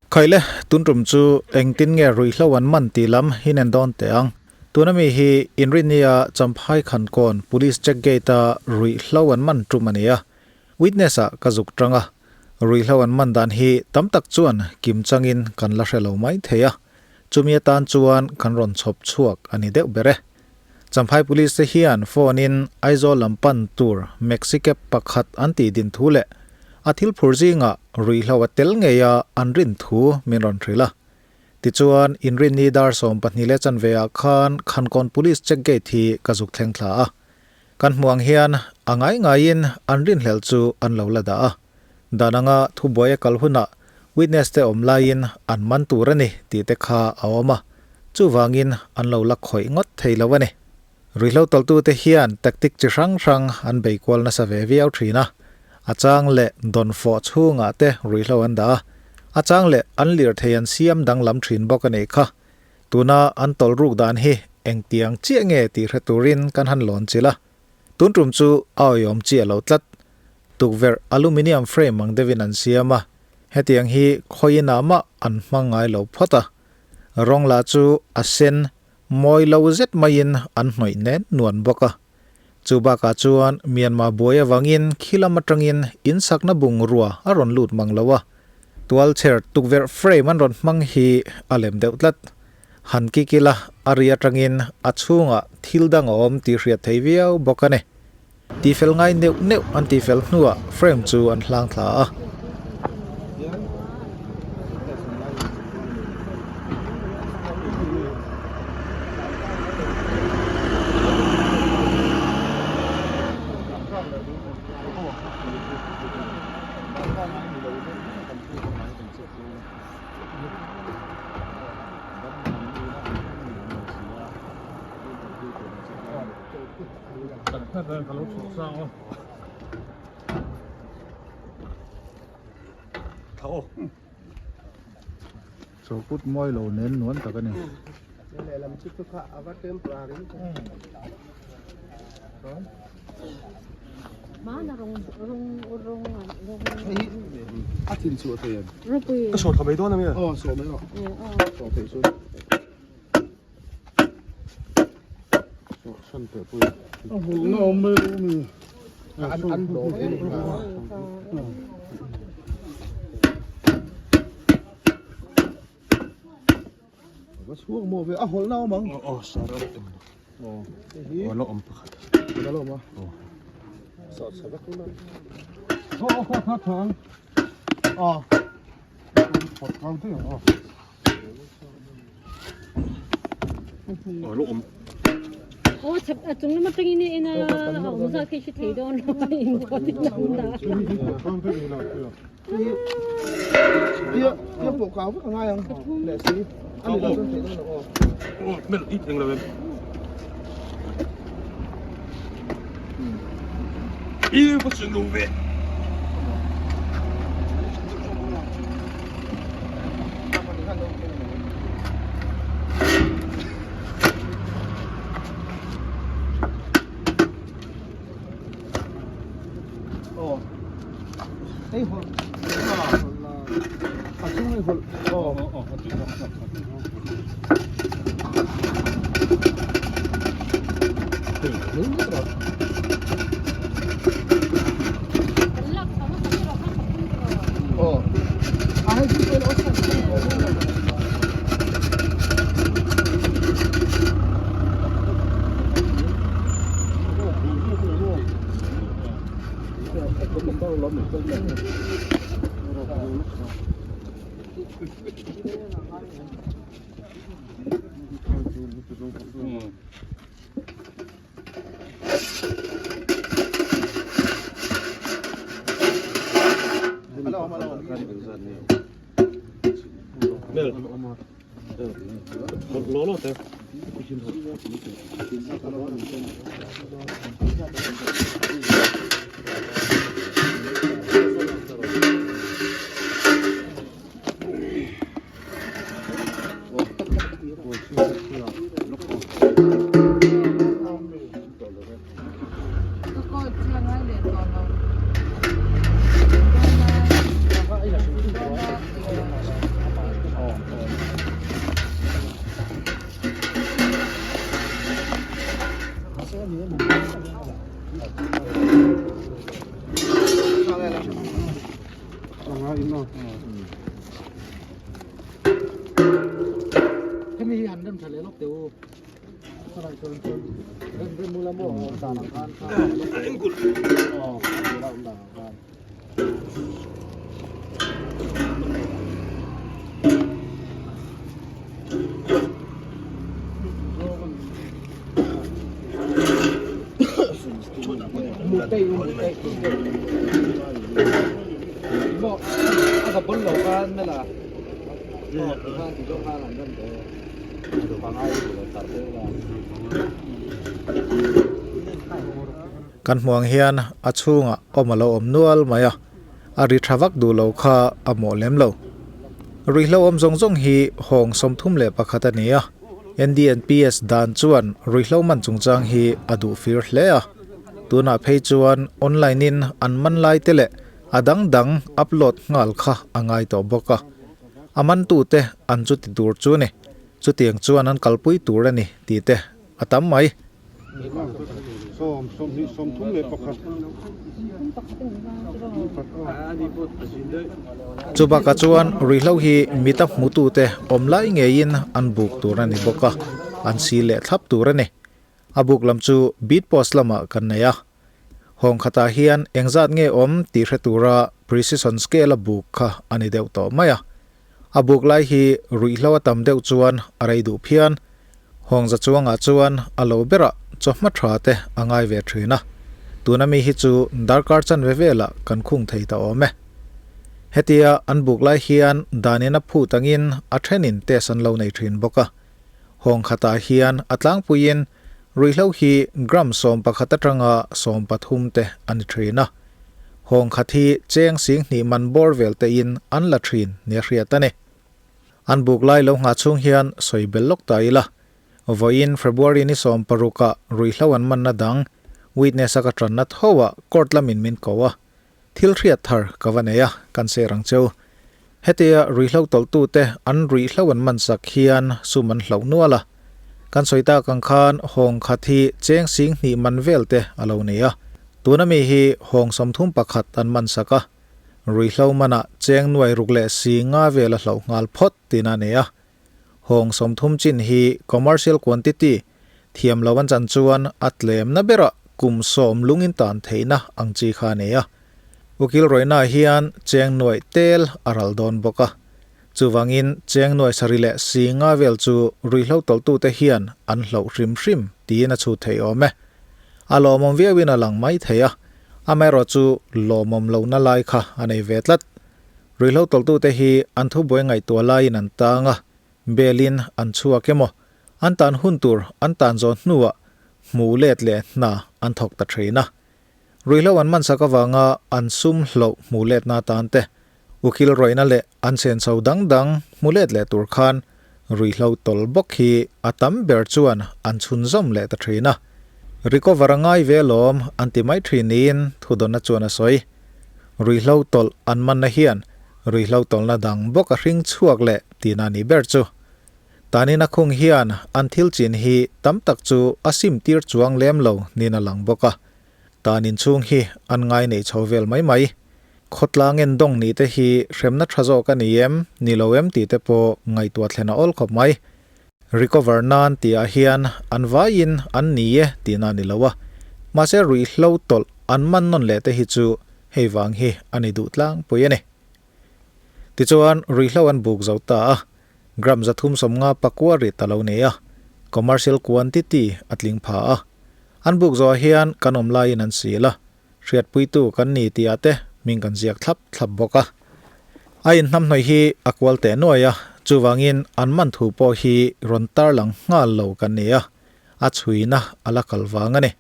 Khaile, tun tum chu engtin nge ruihhlo an man tih lam hi nen dawn teh ang. Tuna mi hi Inrinnia Champhai Khankawn Police Check Gate-a ruihhlo an man tum a ni a. Witness-ah ka zuk tang a, ruihhlo an man dan hi tam tak chuan kim changin kan la hre lo mai thei a. Chumi atan chuan kan rawn chhawp chhuak a ni deuh ber e. Champhai Police te hian phone in Aizawl lam pan tur Maxi cab pakhat an tih din thu leh a thil phur zingah ruihhlo a tel ngei a an rin thu min rawn hrilh a. Tichuan, Inrinni dar 12 leh chanve ah khan Khankawn Police check gate hi ka zuk thleng thla a. Kan hmuh ang hian a ngai ngaiin an rinhlelh chu an lo la dah a. Dan anga thubuai a kal hunah witness te awm laiin an man tur a ni tih te kha a awm a, chuvangin an lo la khawih ngawt thei lo a ni. Ruihhlo tawlhtute hian tactic chi hrang hrang an bei kual nasa ve viau thin a, a chang leh dawnfawh chhungah te ruihhlo an dah a, a chang leh an lirthei an siam danglam thin bawk a nih kha. Tuna an tawlh ruk dan hi engtiang chiah nge tih hre turin kan han lawn chilh a, tun tum chu a awihawm chiah lo tlat. Tukverh aluminium frame ang deuhin an siam a, hetiang hi khawiin ah mah an hmang ngai lo phawt a. Rawng lah chu a sen mawi lo zet maiin an hnawih nen nuan bawk a. Chu bakah chuan Myanmar buai avangin khilam atangin insakna bungrua a rawn lut mang lo a, tualchher tukverh frame an rawn hmang hi a lem deuh tlat. Han kikila a ri atangin a chhungah thil dang a awm tih hriat thei viau bawk a ni. Tifel ngai neuh neuh an tifel hnuah frame chu an hlang thla a. Chawkut mawi lo nen nuan tak a ni. Aw chhap a chung lam atangin i en a a awm zat khi hre thei dawn lo a in kawt in an dah Kan hmuh ang hian a chhungah awm a lo awm nual mai a, a ri tha vak duh lo kha a mawh lem lo. Ruihhlo awm zawng zawng hi hawng 31 a ni a, NDNPS dan chuan ruihhlo man chungchang hi a duh fir hle a. Tunah phei chuan online in an man lai te leh a dang dang upload nghal kha a ngai tawh bawk a. A mantute an chuti tur chu ni, chutiang chuan an kalpui tur a ni tih te a tam mai. Chu bakah chuan ruihhlo hi mita hmutute awm lai ngeiin an buk tur a ni bawk a, an si leh thlap tur a ni. A buk lam chu beat post lamah kan nei a. Hawng khatah hian engzat nge awm tih hre tura precision scale a buk kha a ni deuh tawh mai a. A buk lai hi ruihhlo a tam deuh chuan a rei duh phian. Hawng za chuangah chuan a lo berah chawhma tha te a ngai ve thin a. Tuna mi hi chu darkar chanve velah kan khung thei ta awm e. Hetia an buk lai hian danin a phut angin a thenin test an lo nei thin bawk a. Hawng khatah hian a tlangpuiin ruihhlo hi gram 11 atanga 13 te a ni thin a. Hawng khat hi cheng 2000 man bawr vel tein an la thin nia hriat a ni. An buk lai lo nghah chhung hian sawi bel lawk ta ila. Vawiin February ni 16 ah ruihhlo an manna dang witness a ka tanna tho ah court lamin min ko a. Thil hriat thar ka va nei a, kan ser ang cheu. Hetia ruihhlo tawlhtute an ruihhlo an man sak hian sum an hloh nual a. Kan sawi tak ang khan hawng khat hi cheng 2000 man vel te a lo nei a. Tuna mi hi hawng 31 an man sak a. Ruihhlo manah cheng nuai ruk leh 50 vel a hloh nghal phawt tina a nei a. Hawng 30 chin hi commercial quantity thiam lo an chan chuan a tlemna berah kum 10 lungin tan theihna ang chi kha a nei a. Ukil rawihnaah hian cheng nuaih tel a ral dawn bawk a. Chuvangin cheng nuaih 7 leh 50 vel chu ruihhlo tawlhtute hian an hloh hrim hrim tiin a chhut thei awm e. A lawmawm viauin a lang mai thei a, amaherawhchu lawmawm lohna lai kha a nei ve tlat. Ruihhlo tawlhtute hi an thubuai ngaihtuah laiin an tang a, belin an chhuak emaw, an tan hun tur an tan zawh hnuah hmuh let leh hna an thawk ta thin a. Ruihhlo an mansak avanga an sum hloh hmuh letna atan te, ukil rawihna leh an senso dang dang hmu let leh tur khan ruihhlo tawl bawk hi a tam ber chuan an chhunzawm leh ta thin a. Recover a ngai ve alawm an ti mai thin niin thudawnna chuan a sawi. Ruihhlo tawlh an manna hian ruihhlo tawlhna dang bawk a hring chhuak leh tihna a nih ber chu. Tanin a khung hian an thil chin hi tam tak chu a sim tir chuang lem lo niin a lang bawk a. Tanin chhung hi an ngai neih chho vel mai mai. Khawtlang en dawng nih te hi hremna tha zawk a ni em, ni lo em tih te pawh ngaihtuah thlen a awl khawp mai. Recover nan tih ah hian an vaiin an ni e tihna a ni lo a, mahse ruihhlo tawlh an man nawn leh te hi chu hei vang hi a ni duh tlangpui a ni. Tichuan ruihhlo an buk zo ta a, gram 350 pakua rit a lo nei a, commercial quantity a tling pha a. An buk zawh ah hian kan awm laiin an sil a, hriatpuitu kan ni tih ah te hming kan ziak thlap thlap bawk a. A inhnamhnawih hi a kual teh nuai a, chuvangin an man thu pawh hi rawn tarlang nghal lo kan ni a, a chhuina a la kal vang a ni.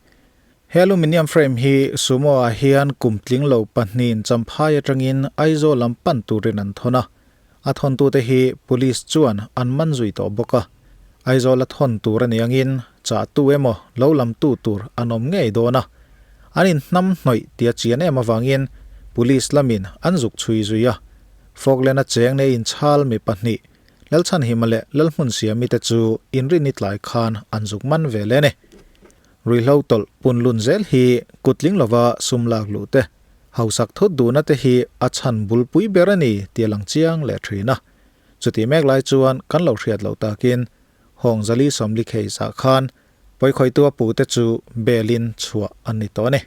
He aluminium frame hi Sumo ah hian kum tling lo pahnihin Champhai atangin Aizawl lam pan turin an thawn a, a thawntute hi Police chuan an man zui tawh bawk a. Aizawl a thawn tur a ni angin chahtu emaw lo lamtu tur an awm ngei dawn a, an inhnamhnawih tia chian em avangin Police lamin an zuk chhui zui a. Falkland-a cheng nei inchhal mi pahnih, Lalchhanhima leh Lalhmunsiami te chu inrinni tlai khan an zuk man ve leh a ni. Ruihhlo tawlh punlun zel hi kutling lova sum lak luh te, hausak thut duhna te hi a chhan bulpui ber a ni tih a lang chiang leh thin a. Chutih mek lai chuan kan lo hriat loh takin Hawngzali Sawmli case ah khan pawikhawihtu a pute chu bail in chhuah an ni tawh a ni.